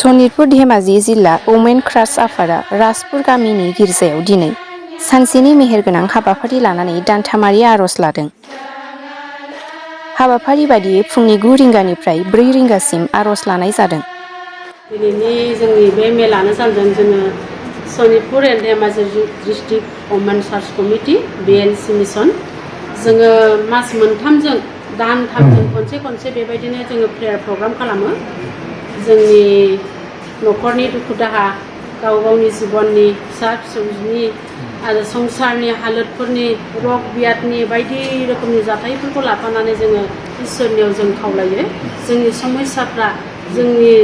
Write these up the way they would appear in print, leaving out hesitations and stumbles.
सनितपुर धेमाजि जिल्ला women crush आफादा राजपुर गामिनि गिर्जायाव दिनै सानसेनि मेहेरगोनां हाबाफारि लानानै दानथामारि आर'ज लादों। हाबाफारि बादियै फुंनि 9 रिंगानिफ्राय 4 रिंगासिम आर'ज लानाय जादों। दिनैनि जोंनि बे मेलानो जादों जोङो Sonitpur and Dhemaji district women church committee BLC mission जोङो मास मोनथामजों दानथामजों खनसे बेबायदिनो जोङो प्रेयार प्रग्राम खालामो। जोंनि न'खरनि दुखु दाहा गाव गावनि जिबननि फिसा फिसौनि आरो संसारनि हालोदफोरनि रग बियादनि बायदि रोखोमनि जाथायफोरखौ लाफानानै जोङो इसोरनियाव जों खावलायो। जोंनि समस्याफ्रा जोंनि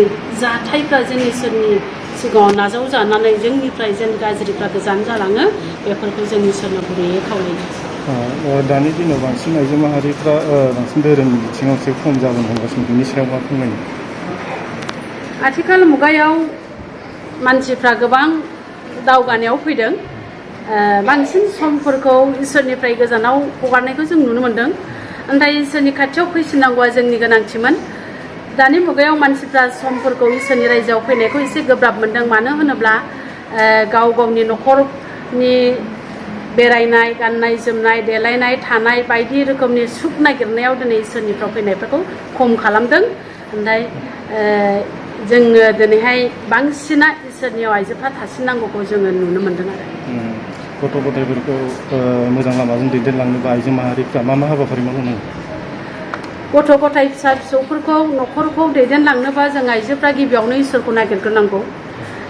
जाथायफ्रा जों इसोरनि सिगाङाव नाजावजानानै जोंनिफ्राय जेन गाज्रिफ्रा गोजान जालाङो बेफोरखौ जों इसोरनाव गुरैयै खावलायो। दानि दिनाव बांसिन आइजो माहारिफ्रा बांसिन धोरोमनि बिथिङाव एसे खम जाबोनो हमगासिनो बिनि सायाव मा फोरमायनो? आथिखाल मुगायाव मानसिफ्रा गोबां दावगानायाव फैदों। बांसिन समफोरखौ इसोरनिफ्राय गोजानाव हगारनायखौ जों नुनो मोनदों। नाथाय इसोरनि खाथियाव फैसिननांगौआ जोंनि गोनांथिमोन। दानि मुगायाव मानसिफ्रा समफोरखौ इसोरनि रायजोआव फैनायखौ एसे गोब्राब मोनदों। मानो होनोब्ला गाव गावनि न'खरनि बेरायनाय गाननाय जोमनाय देलायनाय थानाय बायदि रोखोमनि सुख नागिरनायाव दिनै इसोरनिफ्राव फैनायफोरखौ खम खालामदों। ओमफ्राय जोङो दिनैहाय बांसिना इसोरनियाव आइजोफ्रा थासिननांगौखौ जोङो नुनो मोनदों आरो। गथ' गथायफोरखौ मोजां लामाजों दैदेनलांनोबा आइजो माहारिफ्रा मा हाबाफारि मावनांगौ? गथ' गथाय फिसा फिसौफोरखौ न'खरखौ दैदेनलांनोबा जों आइजोफ्रा गिबियावनो इसोरखौ नागिरग्रोनांगौ।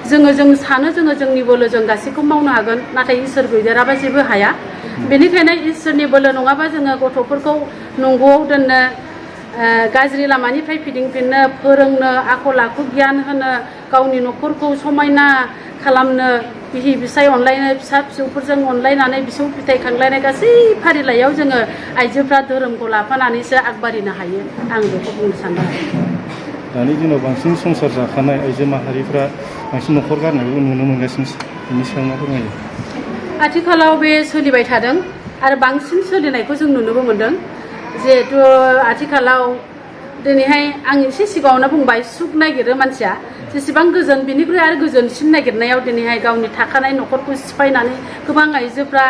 जों सानो जोंनि बोलोजों गासैखौ मावनो हागोन, नाथाय इसोर गैदेराबा जेबो हाया। बेनिखायनो इसोरनि बोलो नङाबा जोङो गथ'फोरखौ नंगौआव दोननो, गाज्रि लामानिफ्राय फिदिंफिननो, फोरोंनो, आखल आखु गियान होनो, गावनि न'खरखौ समायना खालामनो, बिहि बिसाय अनलायनो, फिसा फिसौफोरजों अनलायनानै फिसौ फिथाइ खांलायनाय गासै फारिलाइयाव जोङो आइजोफ्रा धोरोमखौ लाफानानैसो आगबारिनो हायो। आं बेखौ बुंनो सानदों। दानि दिनाव बांसिन संसार जाखानाय आइजो माहारिफ्रा बांसिन न'खर गारनायखौ नुनो मोनगासिनो, बेनि सायाव मा फोरमायो? आथिखालाव बे सोलिबाय थादों आरो बांसिन सोलिनायखौ जों नुनोबो मोनदों। जिहेथु आथिखालाव दिनैहाय आं एसे सिगाङावनो बुंबाय, सुख नागिरो मानसिया जेसेबां गोजोन बिनिख्रुइ आरो गोजोनसिन नागिरनायाव दिनैहाय गावनि थाखानाय न'खरखौ सिफायनानै गोबां आइजोफ्रा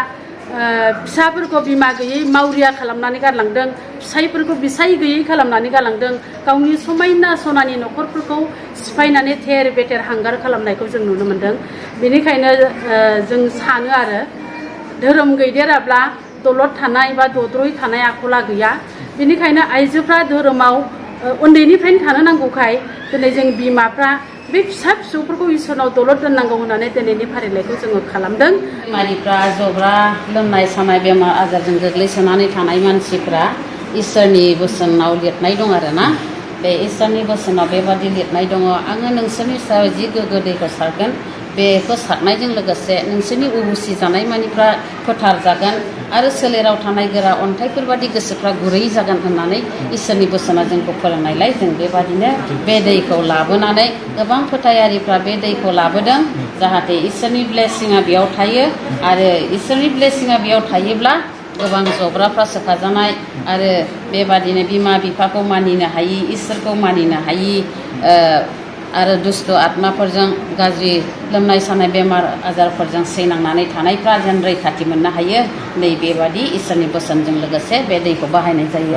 फिसाफोरखौ बिमा गैयै मावरिया खालामनानै गारलांदों, फिसायफोरखौ बिसाय गैयै खालामनानै गालांदों, गावनि समायना सनानि न'खरफोरखौ सिफायनानै थेर बेथेर हांगार खालामनायखौ जों नुनो मोनदों। बेनिखायनो जों सानो आरो धोरोम गैदेराब्ला दलद थानाय बा दद्र'यै थानाय आखला गैया। बेनिखायनो आइजोफ्रा धोरोमाव उन्दैनिफ्रायनो थानो नांगौखाय दिनै जों बिमाफ्रा बे फिसा फिसौफोरखौ इसोरनाव दलद दोननांगौ होननानै दिनैनि फारिलाइखौ जोङो खालामदों। बेमारिफ्रा जब्रा लोमनाय सानाय बेमार आजारजों गोग्लैसोनानै थानाय मानसिफ्रा इसोरनि बोसोनाव लिरनाय दं आरोना। बे इसोरनि बोसोनाव बेबादि लिरनाय दङ, आङो नोंसोरनि सायाव जि गोग्गो दैखौ सारगोन, बेखौ सारनायजों लोगोसे नोंसोरनि उबुसि जानाय मानिफ्रा फोथार जागोन आरो सोलेराव थानाय गोरा अन्थाइफोरबादि गोसोफ्रा गुरै जागोन होननानै इसोरनि बोसोना जोंखौ फोरोंनायलाय जों बेबादिनो बे दैखौ लाबोनानै गोबां फोथायारिफ्रा बे दैखौ लाबोदों, जाहाथे इसोरनि ब्लेसिंआ बेयाव थायो। आरो इसोरनि ब्लेसिंआ बेयाव थायोब्ला गोबां जब्राफ्रा सोखाजानाय आरो बेबादिनो बिमा बिफाखौ मानिनो हायि, इसोरखौ मानिनो हायि आरो दुष्ट आत्माफोरजों गाज्रि लोमनाय सानाय बेमार आजारफोरजों सैनांनानै थानायफ्रा जेन रैखाथि मोननो हायो, नै बेबादि इसोरनि बोसोनजों लोगोसे बे दैखौ बाहायनाय जायो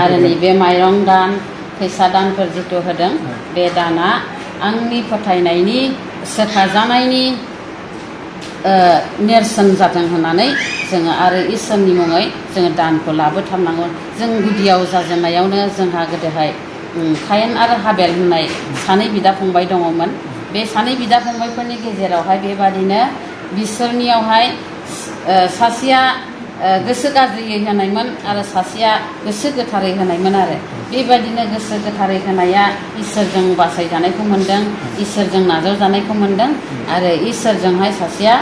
आरो नैबे माइरं दान फैसा दानफोर जिथु होदों, बे दाना आंनि फोथायनायनि सोखाजानायनि नेरसोन जाथों होननानै जोङो आरो इसोरनि मुङै जोङो दानखौ लाबोथारनांगौ। जों गुदियाव जाजेननायावनो जोंहा गोदोहाय कायेन आरो हाबेल होननाय सानै बिदा फंबाय दङमोन। बे सानै बिदा फंबायफोरनि गेजेरावहाय बेबादिनो बिसोरनियावहाय सासेया गोसो गाज्रियै होनायमोन आरो सासेया गोसो गोथारै होनायमोन आरो बेबादिनो गोसो गोथारै होनाया इसोरजों बासायजानायखौ मोनदों, इसोरजों नाजावजानायखौ मोनदों आरो इसोरजोंहाय सासेया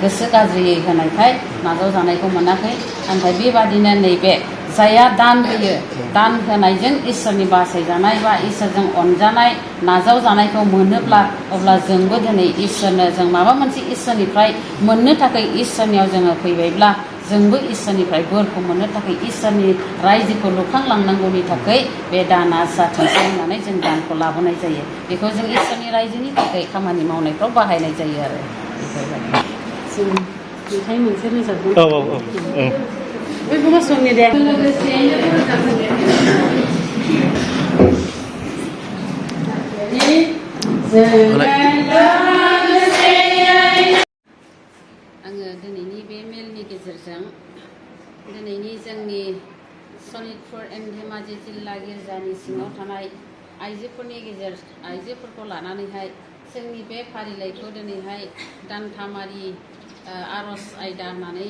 गोसो गाज्रियै होनायखाय नाजावजानायखौ मोनाखै। ओमफ्राय बेबादिनो नैबे जाया दान होयो, दान होनायजों इसोरनि बासायजानाय बा इसोरजों अनजानाय नाजावजानायखौ मोनोब्ला अब्ला जोंबो दिनै इसोरनो जों माबा मोनसे इसोरनिफ्राय मोननो थाखाय इसोरनियाव जोङो फैबायब्ला जोंबो इसोरनिफ्राय बोरखौ मोननो थाखाय इसोरनि रायजोखौ लुखांलांनांगौनि थाखाय बे दाना जाथोंसै होननानै जों दानखौ लाबोनाय जायो। बेखौ जों इसोरनि रायजोनि थाखाय खामानि मावनायफ्राव बाहायनाय जायो आरो बेफोरबायदि। जों मेथाइ मोनसे रोजाबगोन। औ औ औ औ। बयबो गसंनि दे। लोगोसेयैनो आङो दिनैनि बे मेलनि गेजेरजों दिनैनि जोंनि सनितपुर एन्ड धेमाजि जिल्ला गिर्जानि सिङाव थानाय आइजोफोरखौ लानानैहाय जोंनि बे फारिलाइखौ दिनैहाय दानथामारि आर'ज आयदा होननानै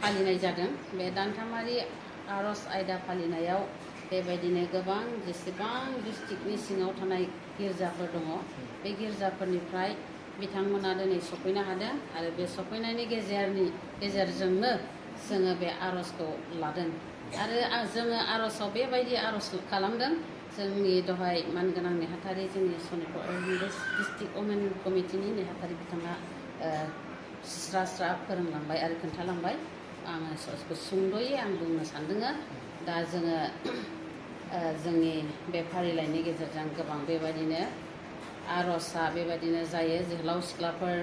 फालिनाय जादों। बे दानथामारि आर'ज आयदा फालिनायाव बेबायदिनो गोबां जेसेबां डिस्ट्रिक्टनि सिङाव थानाय गिर्जाफोर दङ बे गिर्जाफोरनिफ्राय बिथांमोना दिनै सफैनो हादों आरो बे सफैनायनि गेजेरजोंनो जोङो बे आर'जखौ लादों आरो जोङो आर'जआव बेबायदि आर'ज खालामदों। जोंनि दहाय मानगोनां नेहाथारि जोंनि सनितपुर डिस्ट्रिक्ट वमेन कमिटिनि नेहाथारि बिथाङा स्रा स्रा फोरोंलांबाय आरो खोन्थालांबाय। आङो सुंद'यै आं बुंनो सानदों। दा जोङो जोंनि बे फारिलाइनि गेजेरजों गोबां बेबायदिनो आर'जआ बेबायदिनो जायो। जोहोलाव सिख्लाफोर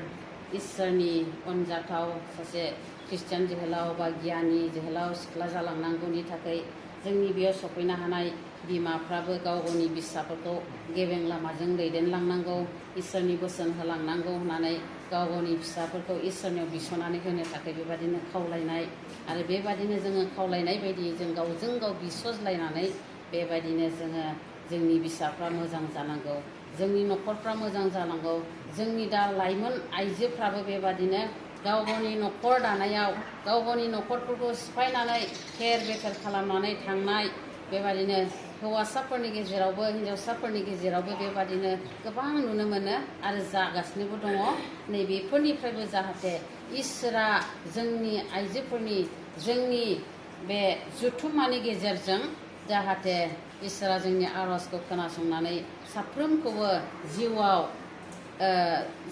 इसोरनि अनजाथाव सासे ख्रिस्टियान जोहोलाव बा गियानि जोहोलाव सिख्ला जालांनांगौनि थाखाय जोंनि बेयाव सफैनो हानाय बिमाफ्राबो गाव गावनि फिसाफोरखौ गेबें लामाजों दैदेनलांनांगौ, इसोरनि बोसोन होलांनांगौ होननानै गाव गावनि फिसाफोरखौ इसोरनियाव बिस'नानै होनो थाखाय बेबायदिनो खावलायनाय आरो बेबायदिनो जोङो खावलायनाय बायदि जों गावजों गाव बिस'ज्लायनानै बेबायदिनो जोङो जोंनि फिसाफ्रा मोजां जानांगौ, जोंनि न'खरफ्रा मोजां जानांगौ। जोंनि दा लाइमोन आइजोफ्राबो बेबादिनो गाव गावनि न'खर दानायाव गाव गावनि न'खरफोरखौ सिफायनानै थेर बेथेर खालामनानै थांनाय बेबादिनो हौवासाफोरनि गेजेरावबो हिन्जावसाफोरनि गेजेरावबो बेबादिनो गोबां नुनो मोनो आरो जागासिनोबो दङ। नैबेफोरनिफ्रायबो जाहाथे इसोरा जोंनि आइजोफोरनि जोंनि बे जुथुम्मानि गेजेरजों जाहाथे इसोरा जोंनि आर'जखौ खोनासंनानै साफ्रोमखौबो जिउआव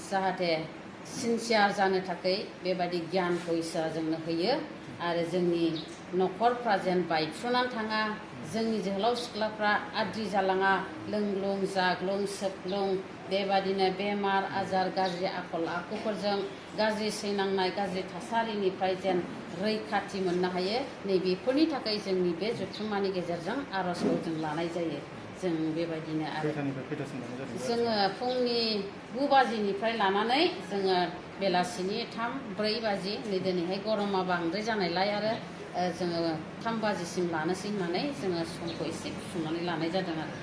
जाहाथे सिनसियार जानो थाखाय बेबायदि गियानखौ इसोरा जोंनो होयो आरो जोंनि न'खरफ्रा जेन बायफ्रुनानै थाङा, जोंनि जोहोलाव सिख्लाफ्रा आद्रि जालाङा, लोंग्लुं जाग्लुं सोबग्लुं बेबादिनो बेमार आजार गाज्रि आखल आखुफोरजों गाज्रि सैनांनाय गाज्रि थासारिनिफ्राय जेन रैखाथि मोननो हायो। नैबेफोरनि थाखाय जोंनि बे जुथुम्मानि गेजेरजों आर'जखौ जों लानाय जायो। जों बेबायदिनो आरो जोङो फुंनि 9 बाजिनिफ्राय लानानै जोङो बेलासिनि 3-4 बाजि नै दिनैहाय गरमा बांद्राय जानायलाय आरो जोङो 3 बाजिसिम लानोसै होननानै जोङो समखौ एसे सुंनानै लानाय जादों आरो